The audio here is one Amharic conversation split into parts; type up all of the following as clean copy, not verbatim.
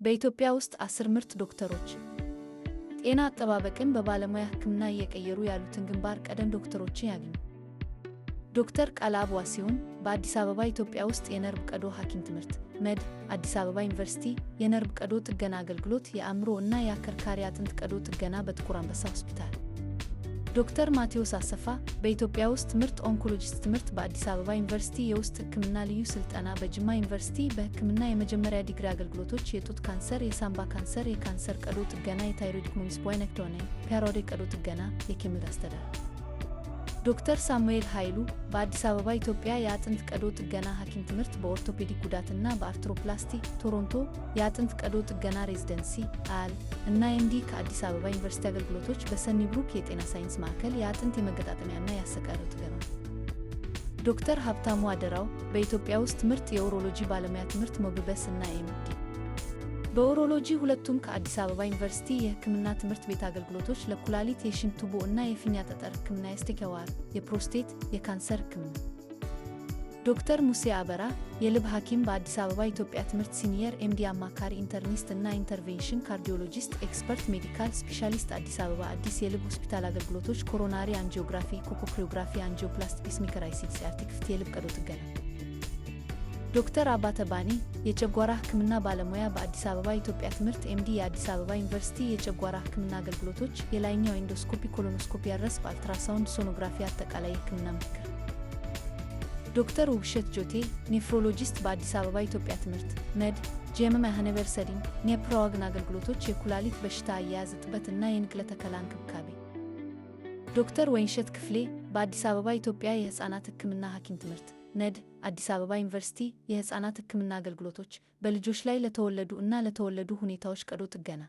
በኢትዮጵያ ውስጥ 10 ምርጥ ዶክተሮች። ጤና አጠባበቅን በባለሙያ ሕክምና እየቀየሩ ያሉትን ግንባር ቀደም ዶክተሮችን ያግኙ። ዶክተር ቃልአብ ዋሲሁን በአዲስ አበባ ኢትዮጵያ ውስጥ የነርቭ ቀዶ ሐኪም ትምህርት መድ አዲስ አበባ ዩኒቨርሲቲ የነርቭ ቀዶ ጥገና አገልግሎት፣ የአእምሮ እና የአከርካሪ አጥንት ቀዶ ጥገና በጥቁር አንበሳ ሆስፒታል። ዶክተር ማቴዎስ አሰፋ በኢትዮጵያ ውስጥ ምርጥ oncologist ትምህርት በአዲስ አበባ ዩኒቨርሲቲ የውስጥ ሕክምና ልዩ ስልጠና በጅማ ዩኒቨርሲቲ በሕክምና የመጀመሪያ ዲግሪ አገልግሎቶች፣ የጡት ካንሰር፣ የሳምባ ካንሰር፣ የካንሰር ቀዶ ጥገና፣ የ thyroidectomy፣ parotid ቀዶ ጥገና፣ የኬሚካል አስተዳደር። ዶክተር ሳሙኤል ኃይሉ በአዲስ አበባ ኢትዮጵያ የአጥንት ቀዶ ጥገና ሐኪም ትምህርት በኦርቶፔዲክ ጉዳትና በ arthroplasty፣ ቶሮንቶ የአጥንት ቀዶ ጥገና residency አል እና MD ከአዲስ አበባ ዩኒቨርሲቲ አገልግሎቶች በሰኒብሩክ የጤና ሳይንስ ማዕከል የአጥንት የመገጣጠሚያና የአሰቃቀል ጥገና። ዶክተር ሀብታሙ አደራው በኢትዮጵያ ውስጥ ምርጥ የ urology ባለሙያ ትምህርት MBBS እና MD በ urology፣ ሁለቱም ከአዲስ አበባ ዩኒቨርሲቲ የሕክምና ትምህርት ቤት አገልግሎቶች ለኩላሊት፣ የሽንት ቱቦ እና የፊኛ ጠጠር ሕክምና፣ የስቴከዋር፣ የፕሮስቴት፣ የካንሰር ሕክምና። ዶክተር ሙሴ አበራ የልብ ሐኪም በአዲስ አበባ ኢትዮጵያ ትምህርት senior MD አማካሪ internist እና intervention cardiologist expert medical specialist፣ አዲስ አበባ አዲስ የልብ ሆስፒታል አገልግሎቶች coronary angiography፣ echocardiography፣ angioplasty፣ pacemaker፣ ICD፣ aortic የልብ ቀዶ ጥገና። ዶክተር አባተ ባኒ የጨጓራ ሕክምና ባለሙያ በአዲስ አበባ ኢትዮጵያ ትምህርት MD የአዲስ አበባ ዩኒቨርሲቲ የጨጓራ ሕክምና አገልግሎቶች የላይኛው endoscopy፣ colonoscopy፣ ERS በ ultrasound sonography፣ አጠቃላይ የሕክምና ምክር። ዶክተር ውብሸት ጆቴ nephrologist በአዲስ አበባ ኢትዮጵያ ትምህርት መድ ጂኤምኤም ዩኒቨርሲቲ nephrology አገልግሎቶች የኩላሊት በሽታ አያያዝ፣ እጥበት እና የንቅለ ተከላ እንክብካቤ። ዶክተር ወይንሸት ክፍሌ በአዲስ አበባ ኢትዮጵያ የሕፃናት ሕክምና ሐኪም ትምህርት ነድ አዲስ አበባ ዩኒቨርሲቲ የሕፃናት ሕክምና አገልግሎቶች በልጆች ላይ ለተወለዱ እና ለተወለዱ ሁኔታዎች ቀዶ ጥገና።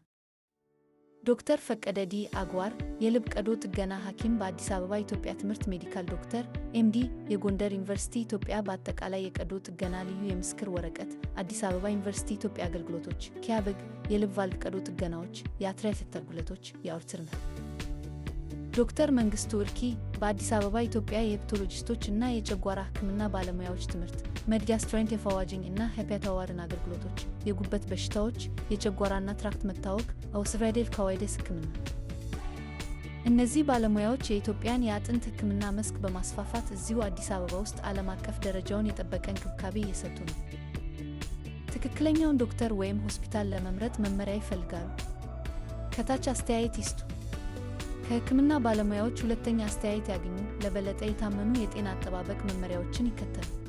ዶክተር ፈቀደ ዲ አግዋር የልብ ቀዶ ጥገና ሐኪም በአዲስ አበባ ኢትዮጵያ ትምህርት medical doctor MD የጎንደር ዩኒቨርሲቲ ኢትዮጵያ በአጠቃላይ የቀዶ ጥገና ልዩ የምስክር ወረቀት፣ አዲስ አበባ ዩኒቨርሲቲ ኢትዮጵያ አገልግሎቶች CABG፣ የልብ ቫልቭ ቀዶ ጥገናዎች፣ የ atrial ጉለቶች፣ የ aortic። ዶክተር መንግስቱ እርኪ በአዲስ አበባ ኢትዮጵያ የ hepatologist ኦች እና የጨጓራ ሕክምና ባለሙያዎች ትምህርት መድ gastroenterology እና hepatology አገልግሎቶች፣ የጉበት በሽታዎች፣ የጨጓራና tract መታወክ፣ ኦስራዴል ካዋይደስ ሕክምና። እነዚህ ባለሙያዎች የኢትዮጵያን የአጥንት ሕክምና መስክ በማስፋፋት እዚሁ አዲስ አበባ ውስጥ ዓለም አቀፍ ደረጃውን የጠበቀ እንክብካቤ እየሰጡ ነው። ትክክለኛውን ዶክተር ወይም ሆስፒታል ለመምረጥ መመሪያ ይፈልጋሉ? ከታች አስተያየት ይስጡ። ከሕክምና ባለሙያዎች ሁለተኛ አስተያየት ያግኙ። ለበለጠ የታመኑ የጤና አጠባበቅ መመሪያዎችን ይከተሉ።